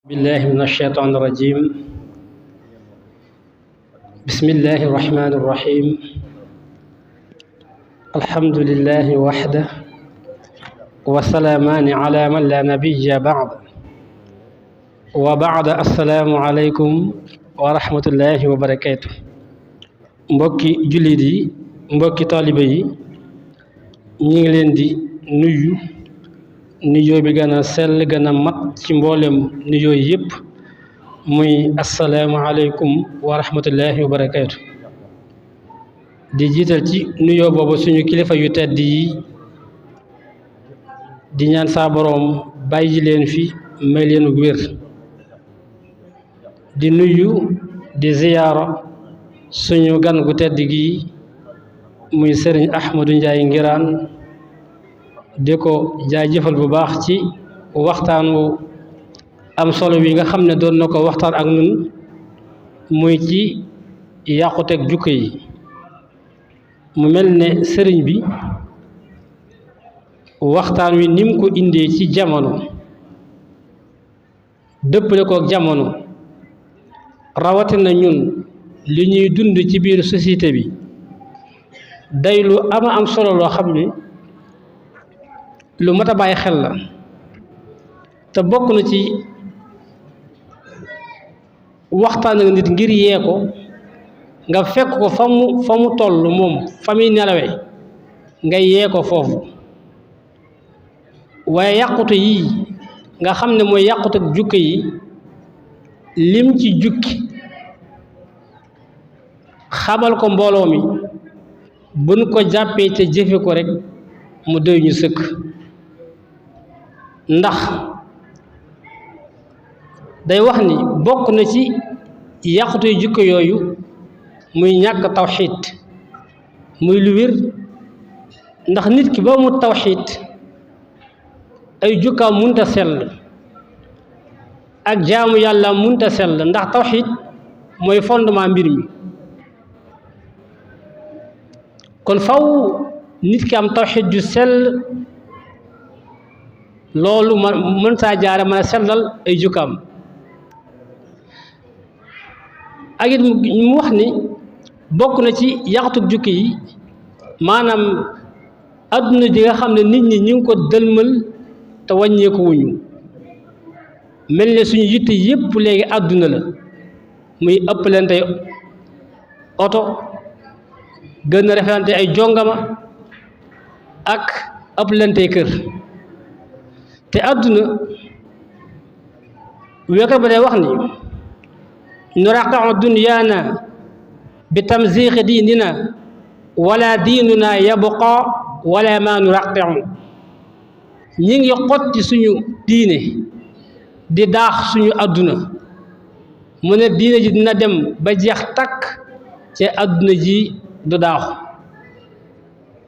بالله من الشيطان الرجيم. بسم الله الرحمن الرحيم. الحمد لله وحده وسلامان على من لا نبي بعد وبعد. السلام عليكم ورحمة الله وبركاته. mbokki jullit yi, mbokki taalibe yi, ñi ngi leen di nuyu nuyoo bi gën a sell gën a mat ci mboolem nuyoo yëpp, muy asalaamaaleykum wa rahmatullahi wa barakaatu. di jiital ci nuyoo boobu suñu kilifa yu tedd yi, di ñaan saa boroom bàyyi leen fi, may leen wér. di nuyu di ziyaara suñu gan gu tedd gi, muy Sëriñ Ahmadu Njaay Ngiraan, di ko jaajëfal bu baax ci waxtaan wu am solo wi nga xam ne doon na ko waxtaan ak ñun, muy ci yàquteg jukko yi. mu mel ne sëriñ bi waxtaan wi nim ko indee ci jamono, dëppale ko ak jamono, rawatina ñun li ñuy dund ci biir société bi, day lu am solo loo xam ne lu mat a bàyyi xel la. te bokk na ci waxtaan ak nit ngir yee ko, nga fekk ko fa mu toll moom fa muy nelawee, nga yee ko foofu. waaye yàqute yii nga xam ne mooy yàqute jukki yi, lim ci jukki xamal ko mbooloo mi, buñ ko jàppee te jëfe ko rek mu doy ñu sëkk. ndax day wax ni bokk na ci yàqute yu jikko yooyu muy ñàkk tawxiid, muy lu wér. ndax nit ki ba mu tawxiid ay jukkaam munta sell, ak jaamu yàlla munta sell. ndax tawxiid mooy fondement mbir mi. kon faw nit ki am tawxiid ju sell, loolu mën saa jaare mën a sellal ay jukkaam. ak it mu wax ni bokk na ci yàqutug jukki yi, maanaam adduna ji nga xam ne nit ñi ñu ngi ko dëlmal te wàññeeku wuñu, mel ne suñu yitte yépp léegi adduna la, muy ëppalante oto, gën a rafetante ay jongama, ak ëppalante kër. te adduna wéekat ba day wax ni nuraqa'u dunyaana bi tamziqi diinina wala diinuna yabqa wala ma nuraqi'u. ñi ngi xotti suñu diine di daax suñu adduna. mu ne diine ji dina dem ba jeex takk ci adduna ji du daaxu.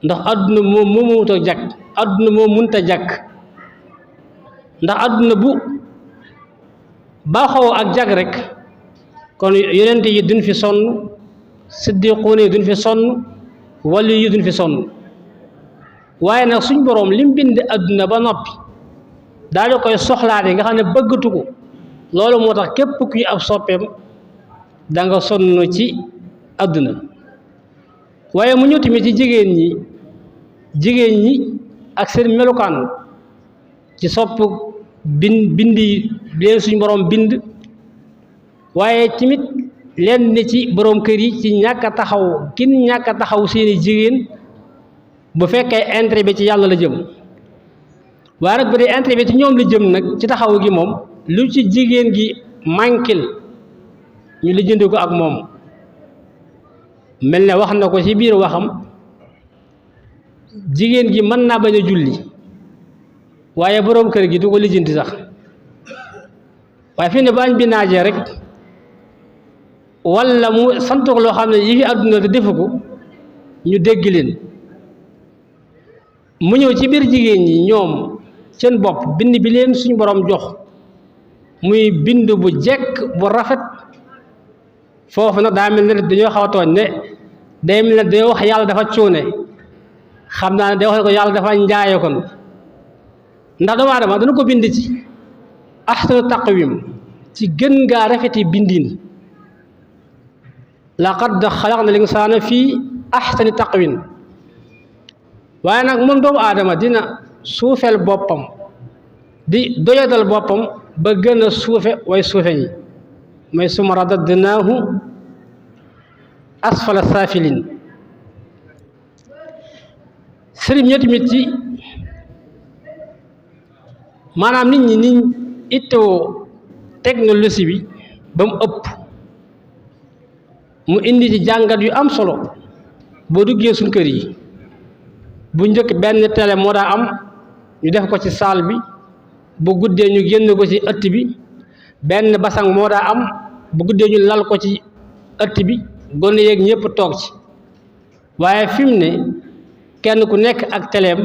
ndax adduna moom moo mënut a jàkk, adduna moo mënta jàkk. ndax adduna bu baaxoo ak jag rek, kon yonent yi duñ fi sonn, siddiquune yi duñ fi sonn, wali yi duñ fi sonn. waaye nag suñ boroom lim bind adduna ba noppi daal di koy soxlaate nga xam ne bëggatu ko. loolu moo tax képp kuy ab soppeem da nga sonn ci adduna. waaye mu ñëw tamit ci jigéen ñi ak seen melukaan ci sopp bindi leen suñ boroom bind. waaye tamit leen ne ci boroom kër yi ci ñàkk a taxaw seeni jigéen, bu fekkee intérêt bi ci yàlla la jëm. waaye nag bu dee intérêt bi ci ñoom la jëm nag, ci taxaw gi moom lu ci jigéen gi mànkil ñu lijjanti ko ak moom. mel ne wax na ko ci biir waxam, jigéen gi mën naa bañ a julli, waaye boroom kër gi du ko lijjanti sax. waaye fi ne bañ bi naajee rek, walla mu sant ko loo xam ne yi fi àdduna te defu ko, ñu dégg leen. mu ñëw ci biir jigéen ñi ñoom seen bopp, bind bi leen suñu boroom jox muy bind bu jekk bu rafet. foofu nag daa mel ne dañoo xaw a tooñ ne, day mel ne dañoo wax yàlla dafa cuune. xam naa ne day wax ne ko yàlla dafa njaaye kon. ndax doomu aadama dana ko bind ci ahsanu taqwim, ci gën ngaa rafeti bindiin laqad xalaqna linsaana fii ahsani taqwim waaye nag moom doomu aadama dina suufeel boppam di doyadal boppam ba gën a suufe way suufe ñi mooy summa radadnaahu asfala saafiliin sëriñ ñoo tamit ci maanaam nit ñi niñ ittoo technologie bi ba mu ëpp mu indi ci jàngat yu am solo boo duggee suñ kër yi bu njëkk benn télé moo daa am ñu def ko ci salle bi bu guddee ñu génn ko ci ëtt bi benn basang moo daa am bu guddee ñu lal ko ci ëtt bi gone yeeg ñëpp toog ci waaye fi mu ne kenn ku nekk ak téléem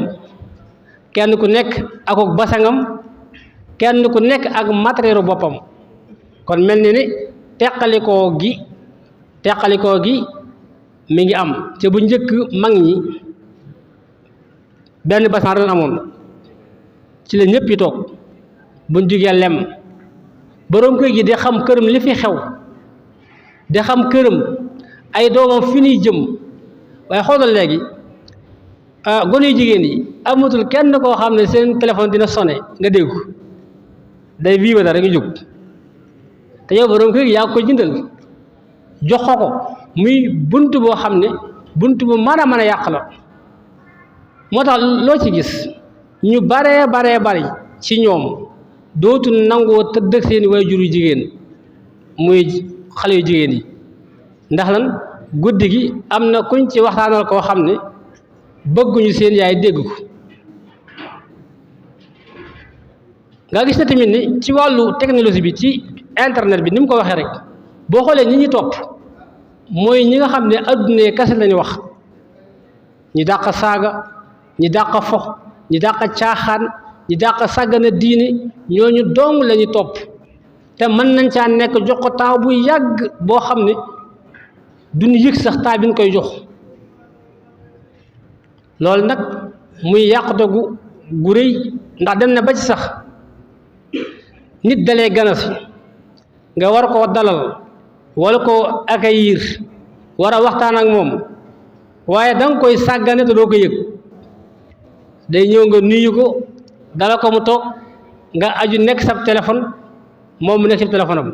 kenn ku nekk ak basangam kenn ku nekk ak matériel boppam kon mel ni teqalikoo gi mi ngi am te bu njëkk mag ñi benn basang ren amoon ci la ñëpp yi toog buñ jugee lem boroom kër gi di xam këram li fi xew di xam këram ay doomam fi ñuy jëm waaye xoolal léegi gone yu jigéen yi amatul kenn koo xam ne seen téléphone dina sonné nga dégg day vibrer rek nga jóg te yow boroom kër gi yaa ko jëndal jox ko muy bunt boo xam ne bunt bu mën a yàq la moo tax loo ci gis ñu baree bari ci ñoom dootu nangoo tëdd ak seeni waajur yu jigéen muy xale yu jigéen yi ndax lan guddi gi am na kuñ ci waxtaanal koo xam ne bëgguñu seen yaay dégg ko nga gis na tamit ni ci wàllu technologie bi ci internet bi ni mu ko waxee rek boo xoolee ñi topp mooy ñi nga xam ne adduna kese lañu wax ñi dàq saaga ñi dàq fo ñi dàq caaxaan ñi dàq sàggana diine ñooñu dong lañu topp te mën nañ caa nekk jox ko temps bu yàgg boo xam ne duñu yëg sax temps bi ñu koy jox loolu nag muy yàqute gu rëy ndax dem na ba ci sax nit dalee gana si nga war koo dalal wala koo accueillir war a waxtaan ak moom waaye danga koy sàggane te doo ko yëg day ñëw nga nuyu ko dala ko mu toog nga aju nekk sab téléphone moom mu nekk sab téléphone am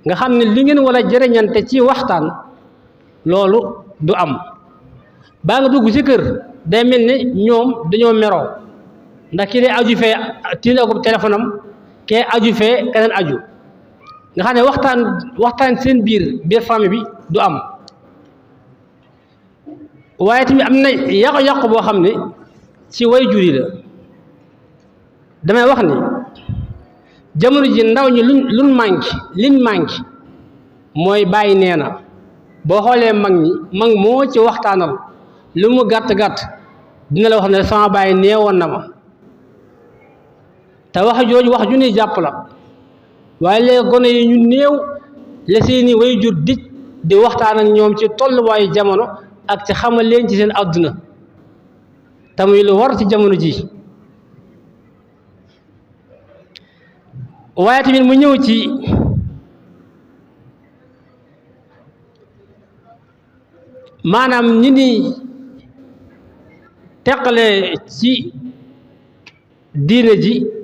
nga xam ne li ngeen war a jëriñante ci waxtaan loolu du am baa nga dugg ci kër day mel ne ñoom dañoo meroo ndax ki lay aju fee tiil ak téléphone am kee aju fee keneen aju nga xam ne waxtaan seen biir famille bi du am waaye tamit am na yàqu-yàqu boo xam ne ci way jur yi la damay wax ni jamono ji ndaw ñi liñ manqué mooy bàyyi nee na boo xoolee mag moo ci waxtaanal lu mu gàtt dina la wax ne sama bàyyi neewoon na ma te wax jooju wax ju ne jàpp la waaye léegi gone yi ñu néew la seeni way jur di waxtaan ak ñoom ci tolluwaayu jamono ak ci xamal leen ci seen àdduna te muy lu war ci jamono ji waaye tamit mu ñëw ci maanaam ñi ni teqale ci diine ji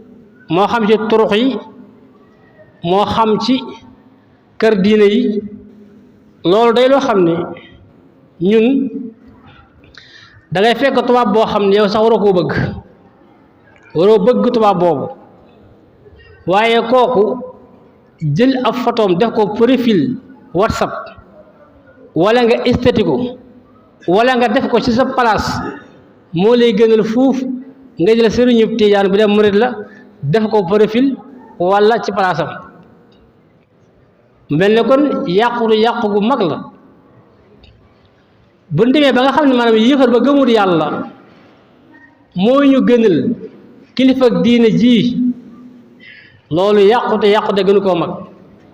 moo xam ci turux yi moo xam ci kër diine yi loolu day loo xam ne ñun dangay fekk tubaab boo xam ne yow sax waroo bëgg tubaab boobu waaye kooku jël ab photoom def ko profil WhatsApp wala nga esthéti ko wala nga def ko ci sa place moo lay gënal fuuf nga jël sëriñu Tijaan bi dem murid la def ko profil wala ci place am mel ne kon yàqu gu mag la bu ñu demee ba nga xam ne maanaam yëfar ba gëmul yàlla moo ñu gënal kilifa ak diine ji loolu yàqute gënu koo mag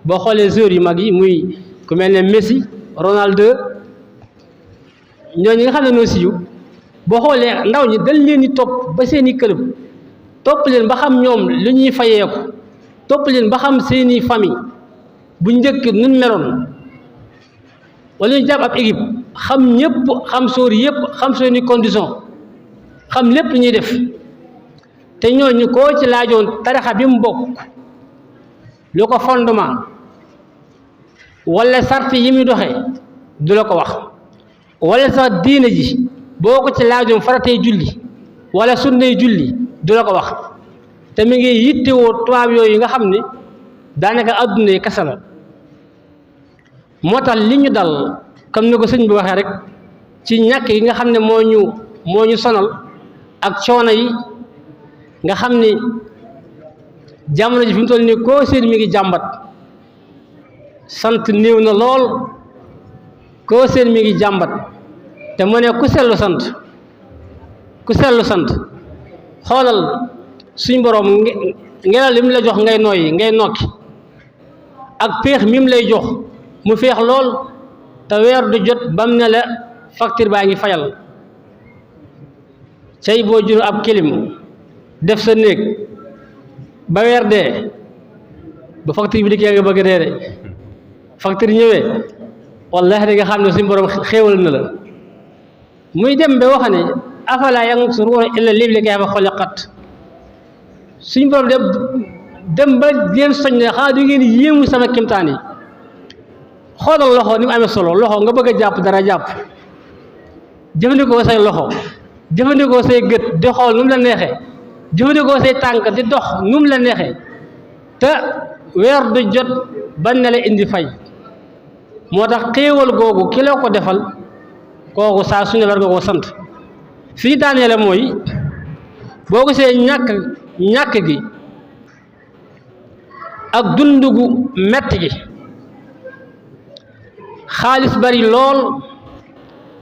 boo xoolee joueurs yu mag yi muy ku mel ne Messi Ronaldo ñooñu nga xam ne noo siiw boo xoolee ndaw ñi dañ leen di topp ba seeni club topp leen ba xam ñoom lu ñuy fayeeku topp leen ba xam seeni famille bu njëkk nun meloon wala ñu jàpp ab équipe xam ñëpp xam sóor yëpp xam seeni condition xam lépp ñuy def te ñooñu koo ci laajoon tarixa bi mu bokk lu ko fondement wala sart yi muy doxee du la ko wax wala sax diine ji boo ko ci laajoon faratay julli wala sunnay julli du la ko wax te mi ngi yittewoo tubaab yooyu nga xam ne daanaka adduna yi kese la moo tax li ñu dal comme ni ko sëñ bi waxee rek ci ñàkk yi nga xam ne moo ñu sonal ak coono yi nga xam ni jamono ji fi mu toll nii koo seen mi ngi jàmbat sant néew na lool koo seen mi ngi jàmbat te mu ne ku sellu sant xoolal suñ boroom ngelaw li mu la jox ngay nooyi ngay nokki ak péex mi mu lay jox mu féex lool te weer du jot bam ne la facture baa ngi fayal cey boo jur ab kilim def sa néeg ba weer dee ba facture bi dikkee nga bëgg dee de facture ñëwee wallahi da nga xam ne suñu borom xéewal na la muy dem ba wax ne afala yansuruuna illa libil kayfa xuliqat suñu borom dem ba leen soñ ne xanaa du ngeen yéemu sama kimtaan yi xoolal loxo ni mu amee solo loxo nga bëgg a jàpp dara jàpp jëfandikoo say loxo jëfandikoo say gët di xool nu mu la neexee jëfandikoo say tànk di dox nu mu la neexee te weer du jot ba ne la indi fay moo tax xéewal googu ki la ko defal kooku saa su ne war nga koo sant fi ñu daaneele mooy boo gisee ñàkk gi ak dund gu metti gi xaalis bari lool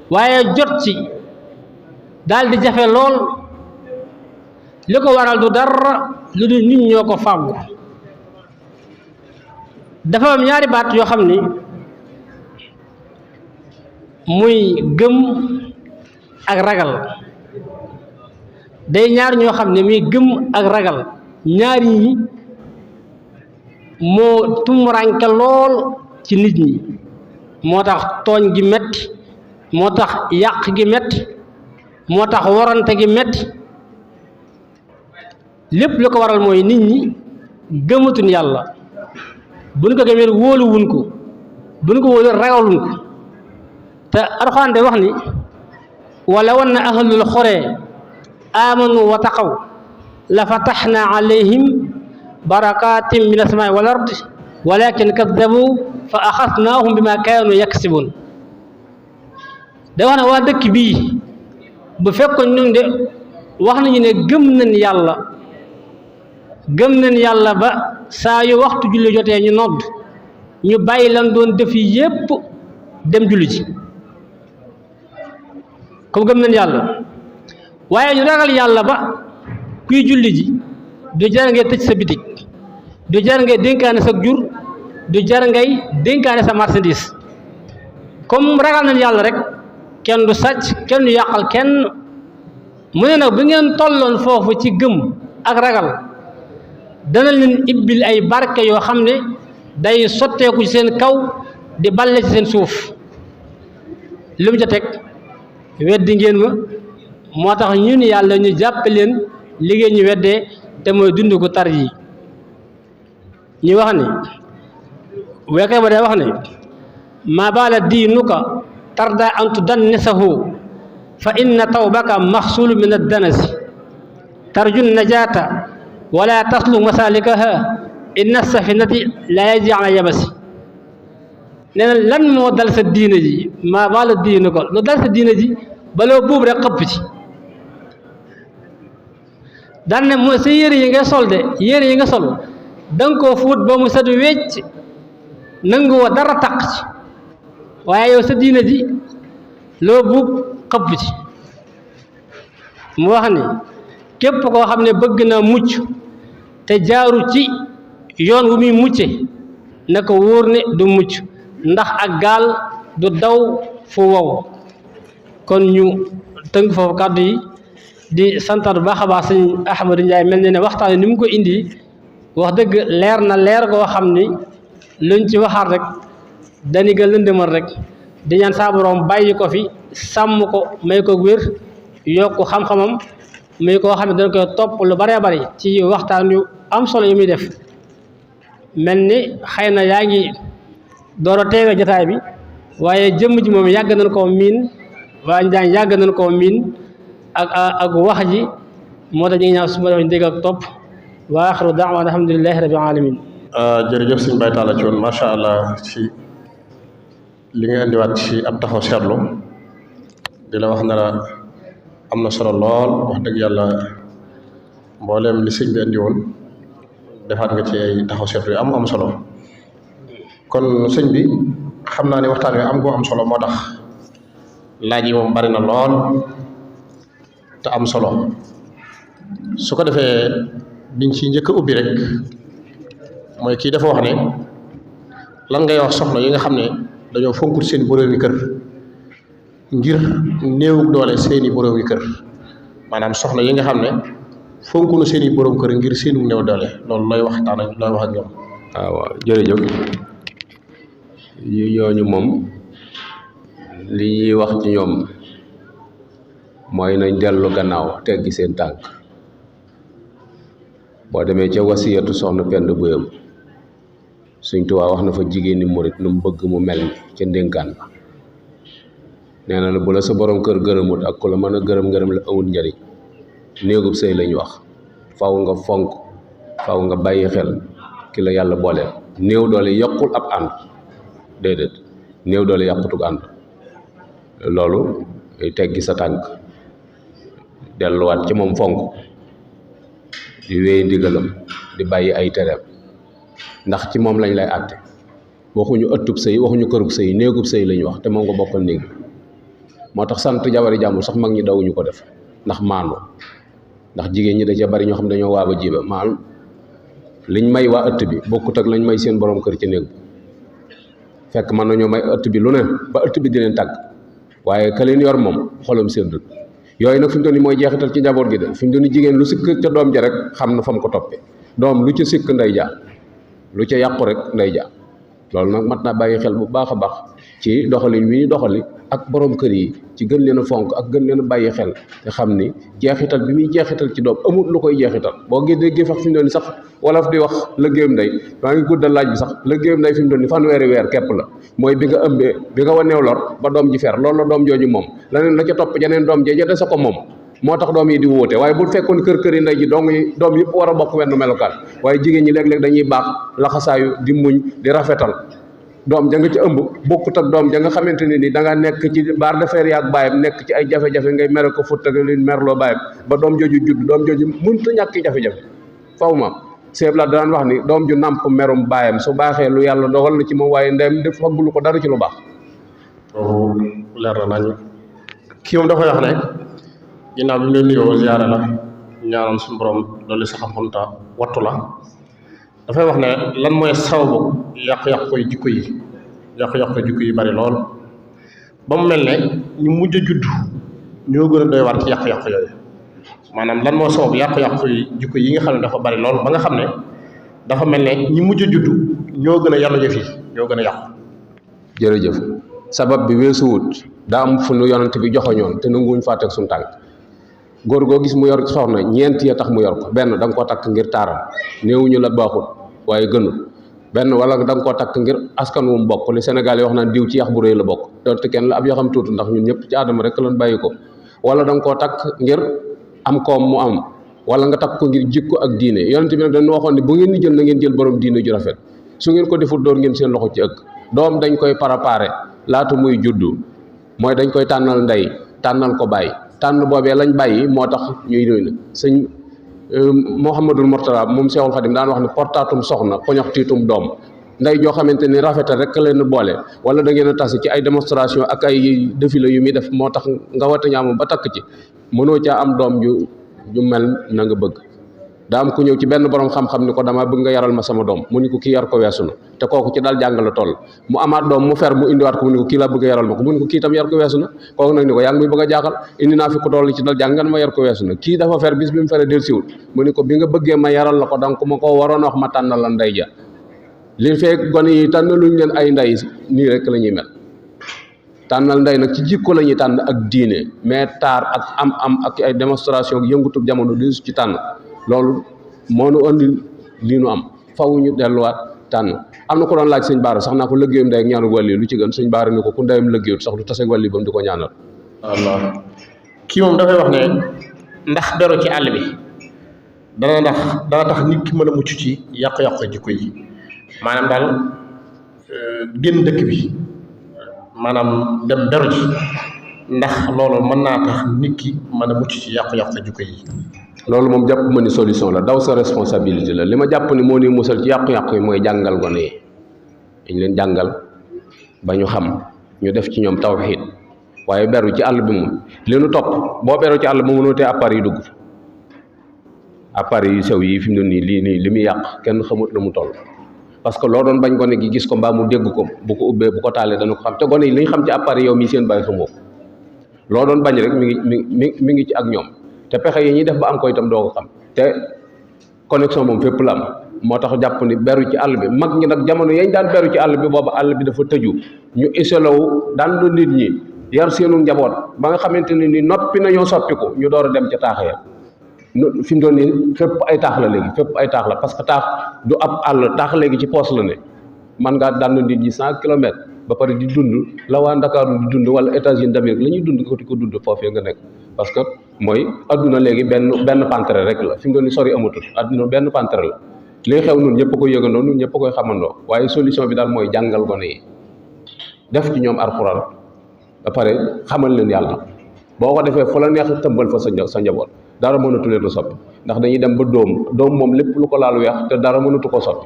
waaye jot ci daal di jafe lool li ko waral du dara lu dul nit ñoo ko fàggu dafa am ñaari baat yoo xam ni muy gëm ak ragal day ñaar ñoo xam ne muy gëm ak ragal ñaar yi moo tumuranke lool ci nit ñi moo tax tooñ gi metti moo tax yàq gi metti moo tax warante gi metti lépp lu ko waral mooy nit ñi gëmatuñ yàlla buñ ko gëmee wóoluwuñ ko buñ ko wóolu ragaluñ ko te Alxuraan day wax ni wala wan na ahlul xuree amanu wa taqaw la fataxna alayhim barakatin min asamaai wal ard walakin kaddabu fa axasnaahum bima kaanu yaksibun day wax ne waa dëkk bii bu fekkoon ñun de wax nañu ne gëm nañ yàlla ba saa yu waxtu julli jotee ñu nodd ñu bàyyi lan doon def yépp dem julli ji comme gëm nañ yàlla waaye ñu ragal yàlla ba kuy julli ji du jar ngay tëj sa bitig du jar ngay dénkaane sa jur du jar ngay dénkaane sa marchandise comme ragal nañ yàlla rek kenn du sàcc kenn du yàqal kenn mu ne nag bu ngeen tolloon foofu ci gëm ak ragal dana leen ibbil ay barke yoo xam ne day sotteeku ci seen kaw di balle ci seen suuf lu mu ca teg weddi ngeen ma moo tax ñun yàlla ñu jàppe leen liggéey ñu weddee te mooy dund ko tar yi ñu wax ni weekee ba day wax ne ma baala diinuka tarda an tudannisahu fa inna tawbaka maxsulu min addanasi tarju najata wala taslu masalikaha inna safinati la yaji ala yabasi nee na lan moo dal sa diina ji maa baala diinuka lu dal sa diina ji baloo buub rek xëpp ci daan ne mooy sa yére yi nga sol de yére yi nga sol danga koo fuut ba mu set wecc nangu woo dara taq ci waaye yow sa diina ji loo buub xëpp ci mu wax ni képp koo xam ne bëgg na mucc te jaaru ci yoon wu muy mucce na ko wóor ne du mucc ndax ak gaal du daw fu wow kon ñu tënk foofu kàddu yi di santaat bu baax a baax sëñ Ahmadou Ndiaye mel ne waxtaan ni mu ko indi wax dëgg leer na leer goo xam ni luñ ci waxaat rek dañu gën lëndëmal rek di ñaan saa borom bàyyi ko fi sàmm ko may ko wér yokk xam-xamam muy koo xam ne dañ koy topp lu bëree bëri ci waxtaan yu am solo yu muy def mel ni xëy na yaa ngi door a teewee jotaay bi waaye jëmm ji moom yàgg nañ koo miin waa njàng yàgg nañ koo miin ak wax ji moo tax ñu ngi ñaan su ma dégg ak topp wa axiru da'waana alhamdulillahi rabbil alamin jërëjëf sëñ Baye Talla Thioune macha allah ci li nga indiwaat ci ab taxaw seetlu di la wax ne la am na solo lool wax dëgg yàlla mboolem li sëñ bi indi woon defaat nga ci ay taxaw seetlu yu am solo kon sëñ bi xam naa ne waxtaan wi am goo am solo moo tax laaj yi moom bari na lool te am solo su ko defee biñ ci njëkk a ubbi rek mooy kii dafa wax ne lan ngay wax soxna yi nga xam ne dañoo fonkul seen boroomi kër ngir néew doole seeni boroomi kër maanaam soxna yi nga xam ne fonkunu seeni boroom kër ngir seenu néew doole loolu looy waxtaan ak looy wax ak ñoom. waaw jërëjëf ñooñu moom li ñuy wax ci ñoom mooy nañ dellu gannaaw teggi seen tànk boo demee ca wasiyatu soxna Penda Buyam Sëñ Tuubaa wax na fa jigéeni murit nu mu bëgg mu mel ni ca ndénkaan ba nee na la bu la sa borom kër gërëmut ak ku la mën a gërëm la amul njariñ néegub sëy lañ wax faw nga fonk faw nga bàyyi xel ki la yàlla booleel néew doole yokkul ab ànd déedéet néew doole yàqutug ànd loolu teggi sa tànk delluwaat ci moom fonk di wéy ndigalam di bàyyi ay tereem ndax ci moom lañ lay àtte waxuñu ëttub sëy waxuñu kërug sëy néegub sëy lañ wax te moom nga bokkal néeg moo tax sant jabari jàmbur sax mag ñi dawuñu ko def ndax maandu ndax jigéen ñi da cee bari ñoo xam ne dañoo waaba jiba maanaam liñ may waa ëtt bi bokkut ak lañ may seen borom kër ci néeg bi fekk mën nañoo may ëtt bi lu ne ba ëtt bi di leen tàgg waaye ka leen yor moom xolam sedd yooyu nag fi mu toll nii mooy jeexital ci njaboot gi de fi mu toll nii jigéen lu sikk ca doom ja rek xam na fa mu ko toppee doom lu ca sikk nday ja lu ca yàqu rek nday ja loolu nag mat naa bàyyi xel bu baax a baax ci doxalin wi ñu doxali ak borom kër yi ci gën leen a fonk ak gën leen a bàyyi xel te xam ni jeexital bi muy jeexital ci doom amul lu koy jeexital boo gis déggee fax fi mu doon ni sax wolof di wax liggéeyam ndey maa ngi guddal laaj bi sax liggéeyam ndey fi mu doon ni fanweeri weer képp la mooy bi nga ëmbee bi nga waneew lor ba doom ji fer loolu la doom jooju moom leneen la ca topp janeen doom jee ja dese ko moom moo tax doom yi di wóote waaye bu fekkoon kër yi ndey ji doom yëpp war a bokk wenn melokaan waaye jigéen ñi léeg-léeg dañuy baax laxasaayu di muñ di rafetal doom ja nga ci ëmb bokkut ak doom ja nga xamante ne ni da nga nekk ci barre de fer yaak bàyyam nekk ci ay jafe-jafe ngay mere ko fut ak li merloo bàyyam ba doom jooju judd doom jooju mënta ñàkk jafe-jafe faw ma seeb la daan wax ni doom ju nàmp merum bàyyam su baaxee lu yàlla dogal na ci moom waaye ndeyam def faggulu ko dara ci lu baax boobu leer na nañ kii moom dafa wax ne ginnaaw bi mu leen nuyoo ziyaare la ñaanal suñu borom loolu sa xam-xam ta wattu la dafay wax ne lan mooy sababu yàqu-yàqu jikko yi bari lool ba mu mel ne ñu mujj a judd ñoo gën a doy war ci yàqu-yàqu yooyu maanaam lan moo sababu yàqu-yàqu jikko yi nga xam ne dafa bari lool ba nga xam ne dafa mel ne ñi mujj a judd ñoo gën a yàlla jëf yi ñoo gën a yàqu. jërëjëf sabab bi weesuwut daa am fu nu yonent bi joxoñoon te nanguwuñ faa teg suñu tànk góor goo gis mu yor soxna ñeent ya tax mu yor ko benn da nga koo takk ngir taaram néewuñu la baaxul waaye gënul benn wala da nga koo takk ngir askan wu mu bokk li Sénégal yi wax naan diw ci yax bu rëy la bokk doonte kenn la ab yoo xam tuuti ndax ñun ñëpp ci aadama rek lañ bàyyi ko wala da nga koo takk ngir am koom mu am wala nga takk ko ngir jikko ak diine yonent bi nag dañu waxoon ne bu ngeen di jël na ngeen jël borom diine ju rafet su ngeen ko deful door ngeen seen loxo ci ëkk doom dañ koy préparé laata muy juddu mooy dañ koy tànnal ndey tànnal ko bàyyi tànn boobee lañ bàyyi moo tax ñuy nuyu sëñ Mouhamadul Mourtala moom Seexul Xadim daan wax ne portaatum soxna poñox tiitum doom nday joo xamante ni rafetal rek leen boole wala da ngeen a tas ci ay démonstration ak ay défilé yu muy def moo tax nga wata ñaamam ba takk ci mënoo caa am doom ju mel na nga bëgg daa am ku ñëw ci benn borom xam-xam ni ko dama bëgg nga yaral ma sama doom mu ni ko kii yar ko weesu na te kooku ci dal jàng la toll mu amaat doom mu fer mu indiwaat ko mu ni ko kii laa bëgg a yaral ma ko mu ni ko kii tam yar ko weesu na kooku nag ni ko yaa ngi muy bëgg a jaaxal indi naa fi ko toll ci dal jàng nga ma yar ko weesu na kii dafa fer bis bi mu feree del siwul mu ni ko bi nga bëggee ma yaral la ko donc ma ko waroon a wax ma tànnal la ndey ja li fekk gone yi tànnaluñ leen ay ndey nii rek la ñuy mel tànnal ndey nag ci jikko la ñuy tànn ak diine mais taar ak am ak ay démonstration yëngutub jamono di ci tànn loolu moo nu andi lii nu am faw ñu delluwaat tànn am na ko doon laaj sëñ Baara sax naa ko lëggéeyam ndey ak ñaanu wàlli lu ci gën sëñ Baara ni ko ku ndeyam lëggéeyut sax du tase ak wàlli ba mu di ko ñaanal. Allah kii moom dafay wax ne ndax beru ci àll bi dana tax nit ki mën a mucc ci yàqu-yàqu jikko yi maanaam daal génn dëkk bi maanaam dem beru ci ndax loolu mën naa tax nit ki mën a mucc ci yàqu-yàqu jikko yi. loolu moom jàpp ma ni solution la daw sa responsabilité la li ma jàpp ni moo ni musal ci yàqu-yàqu yi mooy jàngal gone yi dañ leen jàngal ba ñu xam ñu def ci ñoom tawxiid waaye beru ci àll bi moom li nu topp boo beru ci àll bi mënoo tee appareil yi dugg fa appareil yu sew yi fi mu ne nii li muy yàq kenn xamut lu mu toll parce que loo doon bañ gone gi gis ko mbaa mu dégg ko bu ko ubbee bu ko taalee dana ko xam te gone yi li ñu xam ci appareil yow mii seen bàyyi xamoo ko loo doon bañ rek mi ngi ci ak ñoom te pexe yi ñuy def ba am ko itam doo ko xam te connexion moom fépp la am moo tax jàpp ni beru ci àll bi mag ñi nag jamono yañ daan beru ci àll bi booba àll bi dafa tëju ñu isolé wu daan do nit ñi yar seenu njaboot ba nga xamante ne ni noppi nañoo soppiku ñu door a dem ca taax ya fi mu doon nii fépp ay taax la léegi fépp ay taax la parce que taax du ab àll taax léegi ci poos la ne man ngaa daan do nit ñi 100 kilomètres ba pare di dund la waa Ndakaaru di dund wala États-Unis d'Amérique la ñuy dund ko di ko dund foofee nga nekk parce que mooy adduna léegi benn pantere rek la fi mu doon ni sori amatul adduna benn pantere la li xew nun ñëpp a koy yëgandoo nun ñëpp a koy xamandoo waaye solution bi daal mooy jàngal gone yi def ci ñoom alxuraan ba pare xamal leen yàlla boo ko defee fu la neex tëmbal fa sa njaboot dara mënatu leen a soppi ndax dañuy dem ba doom moom lépp lu ko laal weex te dara mënatu ko soppi.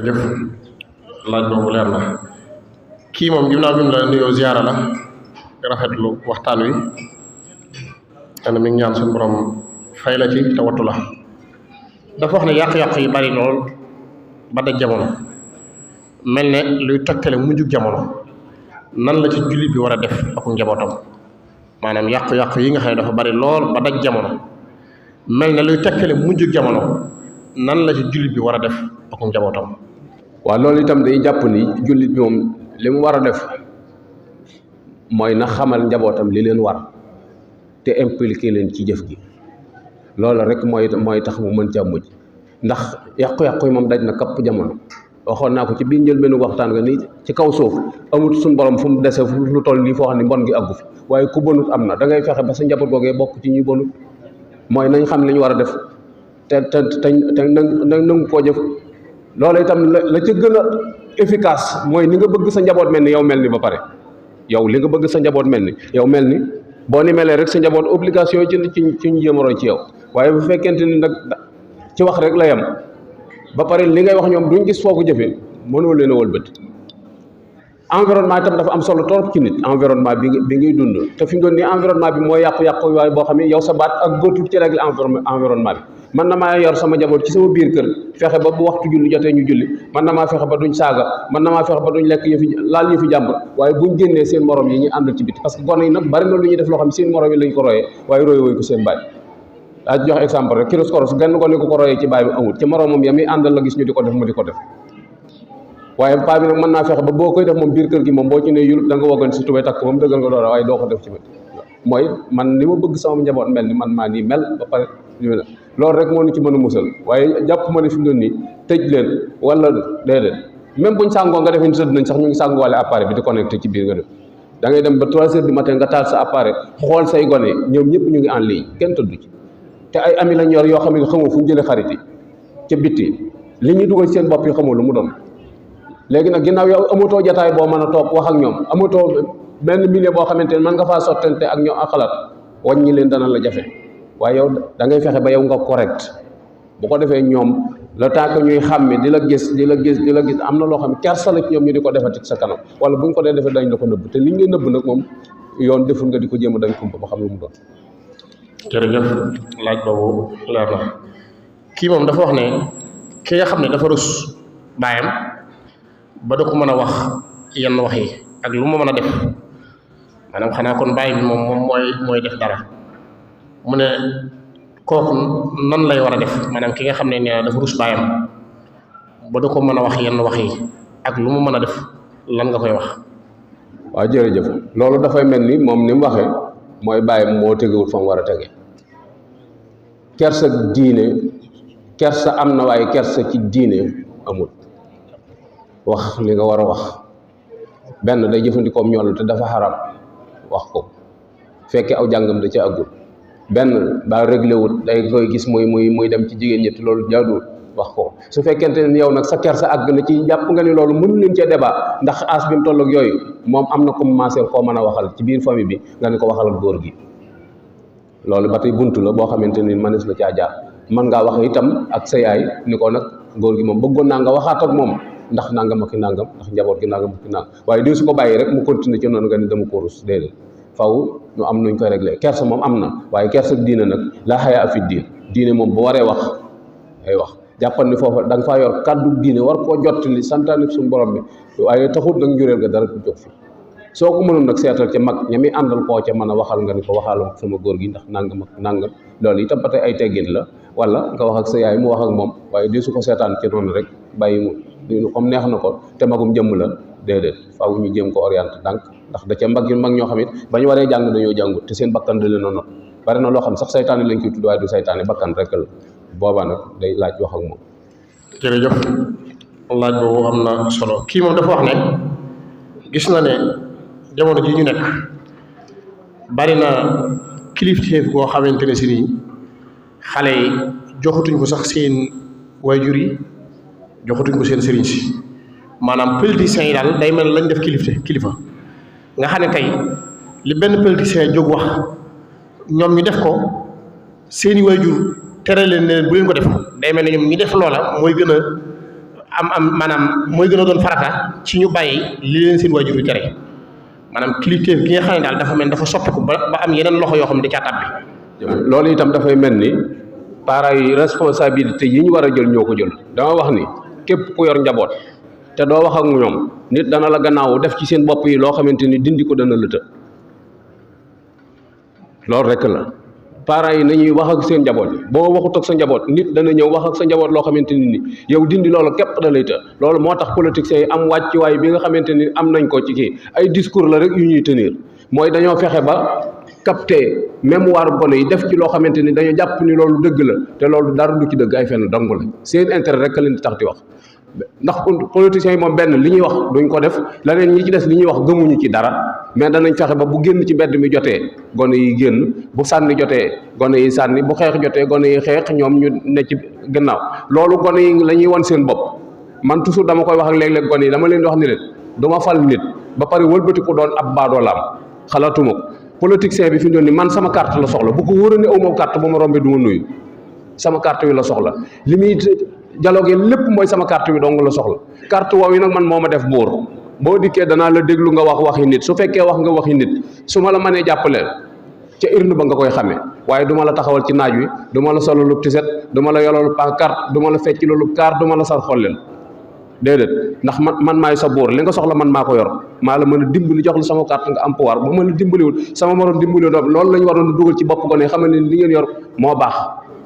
jëf laaj boobu leer na kii moom ginnaaw bi mu la nuyoo ziyaara la rafetlu waxtaan wi te mi ngi ñaan suñu borom fay la ci te wattu la dafa wax ne yàq-yàq yi bari lool ba daj jamono mel ne luy tegtale mujjug jamono nan la ci jullit bi war a def ak njabootam maanaam yàqu-yàqu yi nga xam ne dafa bari lool ba daj jamono mel ne luy tegtale mujjug jamono nan la ci jullit bi war a def ak njabootam. waaw loolu itam day jàpp ni jullit bi moom li mu war a def mooy na xamal njabootam li leen war te impliqué leen ci jëf gi loolu rek mooy tax mu mën caa mujj ndax yàqu-yàqu yi moom daj na kapp jamono waxoon naa ko ci biir njëlbeenu waxtaan nga ni ci kaw suuf amut suñu borom fu mu dese lu toll nii foo xam ne mbon gi àggu fi waaye ku bonut am na da ngay fexe ba sa njaboot googee bokk ci ñuy bonut mooy nañ xam li ñu war a def te nangu koo jëf loolu itam la ca gën a efficace mooy ni nga bëgg sa njaboot mel ni yow mel ni ba pare yow li nga bëgg sa njaboot mel ni yow mel ni boo ni melee rek sa njaboot obligation yi ci ñu jéem a roy ci yow waaye bu fekkente ni nag ci wax rek la yem ba pare li ngay wax ñoom duñ gis foo ko jëfee mënoo leen a wëlbati environnement itam dafa am solo trop ci nit environnement bi ngay dund te fi mu doon nii environnement bi mooy yàqu-yàqu waaye boo xam ne yow sa baat ak góotul ci règle environnement bi man na maa yor sama njaboot ci sama biir kër fexe ba bu waxtu julli jotee ñu julli man na maa fexe ba duñ saaga man na maa fexe ba duñ lekk laal yëfi jàmbur waaye buñ génnee seen morom yi ñu àndal ci biti parce que gone yi nag bari na lu ñuy def loo xam ne seen morom yi lañ ko royee waaye royee woy ko seen baay daa jox exemple rek kiros koros genn gone ko royee ci baay bi amul ci moromam ya muy àndal la gis ñu di ko def mu di ko def waaye paa bi nag mën naa fexe ba boo koy def moom biir kër gi moom boo ci ne yulub da nga woggan si tubay takk moom dëggal nga doora waaye doo ko def ci bët mooy man ni ma bëgg sama njaboot mel ni man maa nii mel ba pare loolu rek moo ñu ci mën a musal waaye jàpp ma ne fi mu doon nii tëj leen wala déedéet même buñ sàngoo nga defee ni tëdd nañ sax ñu ngi sànguwaale appareil bi di connecté ci biir nga def da ngay dem ba 3 heures du matin nga taal sa appareil xool say gone ñoom ñëpp ñu ngi en ligne kenn tëddu ci te ay ami lañ yor yoo xam ne xamoo fu ñu jëlee xarit yi ca bitti li ñuy dugal seen bopp yi xamoo lu mu doon léegi nag ginnaaw yow amatoo jataay boo mën a toog wax ak ñoom amatoo benn milieu boo xamante ne mën nga faa sottante ak ñoom ak xalaat wàññi leen dana la jafe waaye yow da ngay fexe ba yow nga correct bu ko defee ñoom le temps que ñuy xàmme di la gis am na loo xam ne kersa la ci ñoom ñu di ko defati sa kanam wala bu ñu ko dee defee dañ la ko nëbb te liñ la nëbb nag moom yoon deful nga di ko jéem a dañ kumpa ba xam lu mu doon. jërëjëf laaj boobu leer na kii moom dafa wax ne ki nga xam ne dafa rus baayam ba da ko mën a wax yenn wax yi ak lu ma mën a def maanaam xanaa kon baay bi moom mooy def dara mu ne kooku nan lay war a def maanaam ki nga xam ne nee na dafa rus baayam ba da ko mën a wax yenn wax yi ak lu mu mën a def lan nga koy wax. waaw jërëjëf loolu dafay mel ni moom ni mu waxee mooy bàyyam moo tegewul fa mu war a tege kersa diine kersa am na waaye kersa ci diine amul wax li nga war a wax benn day jëfandikoom ñoll te dafa xaram wax ko fekke aw jàngam da ca àggul benn daa réglé wut day koy gis muy dem ci jigéen ñi te loolu jaaduwul wax ko su fekkente ne yow nag sa kersa àgg na ci jàpp nga ni loolu mënu leen cee débat ndax as bi mu toll ak yooyu moom am na commencé koo mën a waxal ci biir famille bi nga ni ko waxal ak góor gi loolu ba tey buntu la boo xamante ni mënees na caa jaar mën ngaa wax itam ak sa yaay ni ko nag góor gi moom bëggoon naa nga waxaat ak moom ndax nangam ak nangam ndax njaboot gi nangam ak nangam waaye di su ko bàyyi rek mu continuer ci noonu nga ni dama ko rus déedéet faw ñu am nuñ koy réglé kersa moom am na waaye kersa diine nag laa xayaa fi diine moom bu waree wax ay wax jàppal ni foofu da nga faa yor kàddu diine war koo jottali santaane suñu borom bi waaye taxut nag njureel nga dara ku jóg fi soo ko mënoon nag seetal ca mag ña muy àndal koo ca mën a waxal nga ni ko waxal sama góor gi ndax nangam ak nangam loolu itam ba tey ay teggin la wala nga wax ak sa yaay mu wax ak moom waaye di su ko seetaan ci noonu rek bàyyi mu comme neex na ko te magum jëmm la déedéet faaw ñu jéem ko orienté ndànk ndax da ca mag ñoo xam it ba ñu waree jàng dañoo jàngut te seen bakkan da leen a not bari na loo xam sax saytaane lañ koy tudd waaye du saytaane bakkan rek la boobaa nag day laaj wax ak moom. jërëjëf laaj boobu am na solo kii moom dafa wax ne gis na ne jamono ji ñu nekk bari na kilifteef goo xamante ne si nii xale yi joxatuñ ko sax seen waajur yi joxatuñ ko seen sëriñ si maanaam politiciens yi daal day mel lañ def kilifa nga xam ne tey li benn politicien jóg wax ñoom ñu def ko seeni waajur tere leen ne leen bu leen ko def day mel ne ñoom ñi def loola mooy gën a am maanaam mooy gën a doon farata ci ñu bàyyi li leen seen waajur yi tere maanaam kilifteef gi nga xam ne daal dafa mel dafa soppiku ba am yeneen loxo yoo xam ne da caa tàbbi. loolu itam dafay mel ni parents yi responsabilité yi ñu war a jël ñoo ko jël dama wax ni képp ku yor njaboot te doo wax ak ñoom nit dana la gannaaw def ci seen bopp yi loo xamante ni dindi ko dana lëtë loolu rek la parents yi nañuy wax ak seen njaboot yi boo waxut ak sa njaboot nit dana ñëw wax ak sa njaboot loo xamante ni yow dindi loolu képp da lay të loolu moo tax politiciens yi am wàccuwaay bi nga xamante ni am nañ ko ci kii ay discours la rek yu ñuy tenir mooy dañoo fexe ba capté mémoire gone yi def ci loo xamante ni dañoo jàpp ni loolu dëgg la te loolu dara du ci dëgg ay fenn dong la seen intérêt rek leen di tax di wax ndax politiciens yi moom benn li ñuy wax duñ ko def leneen ñi ci des li ñuy wax gëmuñu ci dara mais danañ fexe ba bu génn ci mbedd mi jotee gone yi génn bu sànni jotee gone yi sànni bu xeex jotee gone yi xeex ñoom ñu ne ci gannaaw loolu gone yi la ñuy wan seen bopp man toujours dama koy wax ak léeg-léeg gone yi dama leen di wax ni leen du ma fal nit ba pare wëlbatiku doon ab baadoolaam xalaatuma ko politicien bi fi mu doon ni man sama carte la soxla bu ko wóoree ne aw ma carte bu ma rombee du ma nuyu sama carte wi la soxla li muy dialogue lépp mooy sama carte wi dong la soxla carte woowu yi nag man moo ma def buur boo dikkee danaa la déglu nga wax waxi nit su fekkee wax nga waxi nit su ma la mënee jàppaleel ca urne ba nga koy xamee waaye du ma la taxawal ci naaj wi du ma la solalu tiset du ma la yolalu pancarte du ma la fecc loolu kaar du ma la sar xolleel déedéet ndax man maay sa buur li nga soxla man maa ko yor maa la mën a dimbali jox la sama carte nga am pouvoir bu ma la dimbaliwul sama morom dimbaliwul loolu la ñu waroon a dugal ci bopp gone xam ne li ngeen yor moo baax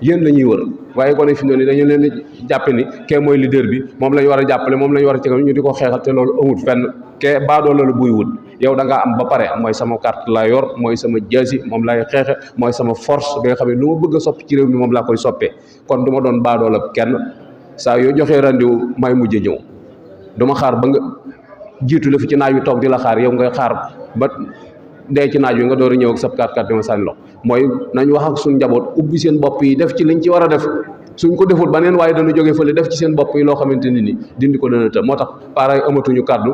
yéen la ñuy wër waaye gone fi mu ne nii dañu leen di jàppe ni kee mooy leader bi moom la ñu war a jàppale moom la ñu war a cegal ñu di ko xeexal te loolu amut fenn kee baadoo la buy wut yow da ngaa am ba pare mooy sama carte laa yor mooy sama jaasi moom laay xeexe mooy sama force bi nga xam ne lu ma bëgg a soppi ci réew mi moom laa koy soppee kon du ma doon baadoo la kenn saa yoo joxee rendez-vous may mujj ñëw duma xaar ba nga jiitu la fi ci naaj wi toog di la xaar yow ngay xaar ba dee ci naaj wi nga door a ñëw ak sab kat ma sànni lox mooy nañ wax ak suñ njaboot ubbi seen bopp yi def ci liñ ci war a def suñ ko deful ba neen waaye dana jógee fële def ci seen bopp yi loo xamante ni dindi ko dana të moo tax parents yi amatuñu kàddu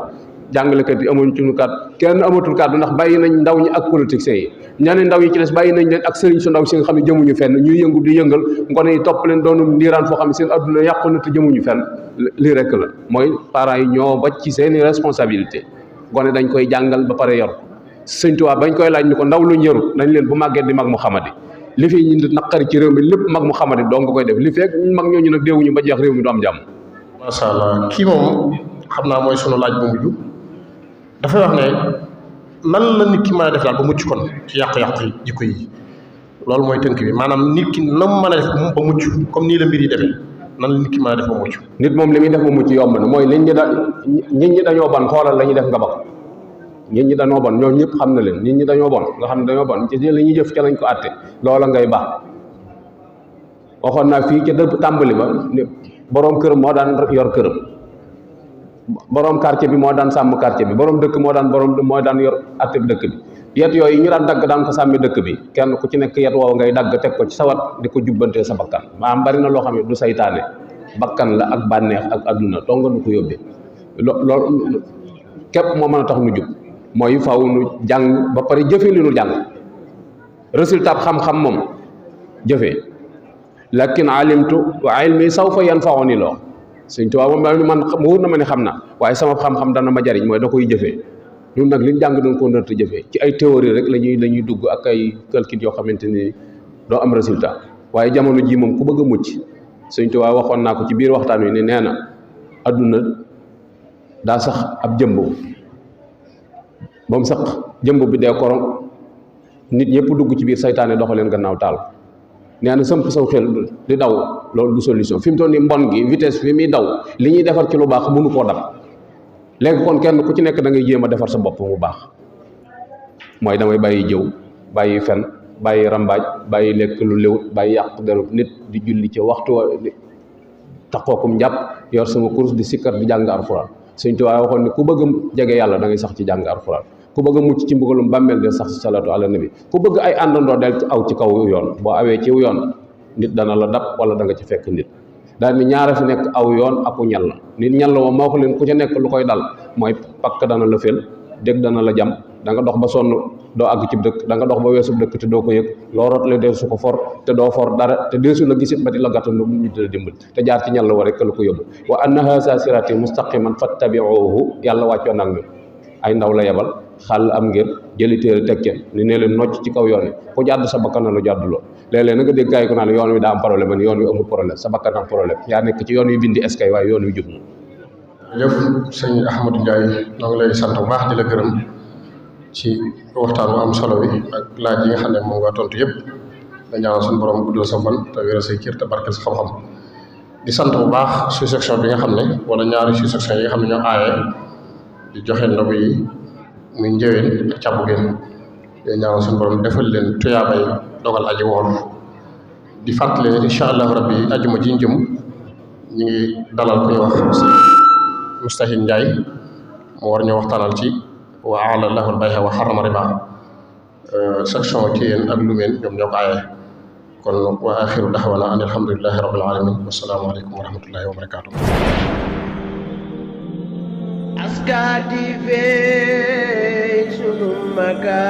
jàngalekat yi amatuñu kàddu kenn amatul kàddu ndax bàyyi nañ ndaw ñi ak politiciens yi ñeneen ndaw yi ci des bàyyi nañ leen ak sëriñ su ndaw si nga xam ne jëmuñu fenn ñuy yëngu di yëngal ngone yi topp leen doonum ndiiraan foo xam ne seen adduna yàqu na te jëmuñu fenn lii rek la mooy parents yi ñoo ba ci seeni responsabilité gone dañ koy jàngal ba pare yor Sëñ Tuubaa bañ koy laaj ni ko ndaw luñ yarut dañ leen bu màggee di mag mu xamadi li fi ñu naqari ci réew mi lépp mag mu xamadi doo nga koy def li fekk mag ñooñu nag déewuñu ba jeex réew mi du am jàmm. macha allah kii moom xam naa mooy sunu laaj bu mujj dafay wax ne nan la nit ki mën a def daal ba mucc kon ci yàq-yàq jikko yi loolu mooy tënk bi maanaam nit ki na mu mën a def ba mucc comme nii la mbir yi demee nan la nit ki mën a def ba mucc. nit moom li muy def ba mucc yomb na mooy nit ñi dañoo bon xoolal la ñuy def nga bokk nit ñi dañoo bon ñoom ñëpp xam na leen nit ñi dañoo bon nga xam ne dañoo bon ci la ñuy jëf ca lañ ko àtte loola ngay baax waxoon naa fii ca dëpp tàmbali ba boroom kër moo daan yor këram boroom quartier bi moo daan sàmm quartier bi boroom dëkk moo daan yor àtte bi dëkk bi yet yooyu ñu daan dagg daan ko sàmmi dëkk bi kenn ku ci nekk yet woow ngay dagg teg ko ci sawat di ko jubbantee sa bakkan maanaam bari na loo xam ne du saytaane bakkan la ak bànneex ak adduna tonga nu ko yóbbee loolu képp moo mën a tax nu jub mooy faw nu jàng ba pare jëfe li nu jàng résultat xam-xam moom jëfee lakin alimtu wa ilmi sawfa yanfa'uni loo Sëñ Tuubaa moom man mu wóor na ma ne xam na waaye sama xam-xam dana ma jariñ mooy da koy jëfee ñun nag liñ jàng doon ko nërta jëfee ci ay théorie rek lañuy dugg ak ay calcul yoo xamante ni doo am résultat waaye jamono ji moom ku bëgg a mucc Sëñ Tuubaa waxoon naa ko ci biir waxtaan wi ni nee na adduna daa sax ab jëmb ba mu sax jëmb bi dee korom nit ñëpp dugg ci biir saytaane doxaleen gannaaw taal nee na sëmp saw xel di daw loolu du solution fi mu toll nii mbon gi vitesse fi muy daw li ñuy defar ci lu baax mënu koo dab léegi kon kenn ku ci nekk da ngay jéem a defar sa bopp mu baax mooy damay bàyyi jëw bàyyi fen bàyyi rambaaj bàyyi lekk lu léwut bàyyi yàq derub nit di julli ci waxtu taxookum njàpp yor sama course di sikkar di jàng alxuraan Sëñ Tuubaa waxoon ne ku bëgg a jege yàlla da ngay sax ci jàng alxuraan ku bëgg a mucc ci mbugalum bàmmeel del sax ci salaatu ala nabi ku bëgg ay àndandoo del aw ci kaw yoon boo awee ci yoon nit dana la dab wala da nga ci fekk nit daal ni ñaara fi nekk aw yoon aku ñal la nit ñal la moom moo ko leen ku ca nekk lu koy dal mooy pakk dana la fel dégg dana la jam da nga dox ba sonn doo àgg ci dëkk da nga dox ba weesu dëkk te doo ko yëg loo rotle dee su ko for te doo for dara te deesu la gisit ba di la gàttandu ñu di la dimbal te jaar ci ñal la wa rek la ko yóbbu wa anna haza sirati mustaqiman fattabi'uhu yàlla wàccoon ak ñun ay ndaw la yebal xàll am ngir jëli téere teg ca ni ne leen nocc ci kaw yoon wi ku jàdd sa bakkan na lu jàdduloo léeg-léeg na nga dégg gaay ko naan yoon wi daa am problème man yoon wi amul problème sa bakkan am problème yaa nekk ci yoon wi bindi eskay waaye yoon wi jub na jëf sëñ Ahmadou Ndiaye ñoo ngi lay sant bu baax di la gërëm ci waxtaan bu am solo bi ak laaj yi nga xam ne moom nga tontu yëpp da ñaanal suñu borom guddal sa fan te wéral say cër te barkeel sa xam-xam di sant bu baax sous-section bi nga xam ne wala ñaari sous-section yi nga xam ne ñoo aaye di joxe ndogu yi muy njëween ak càbbu génn di ñaanal suñu borom defal leen tuyaabay dogal aji woor di fàttali ne incha allahu rabbi ajuma ji jëm ñu ngi dalal ku ñuy wax Moustahine Ndiaye mu war ñu waxtaanal ci wa ahalla lahu al-bay'a wa harrama riba section ci yéen ak lumeen ñoom ñoo ko aaye kon wa axiru daxwana an alhamdulillahi rabbil alamin wassalaamu aleykum wa rahmatullahi wa barakatuh askati fe sunu maga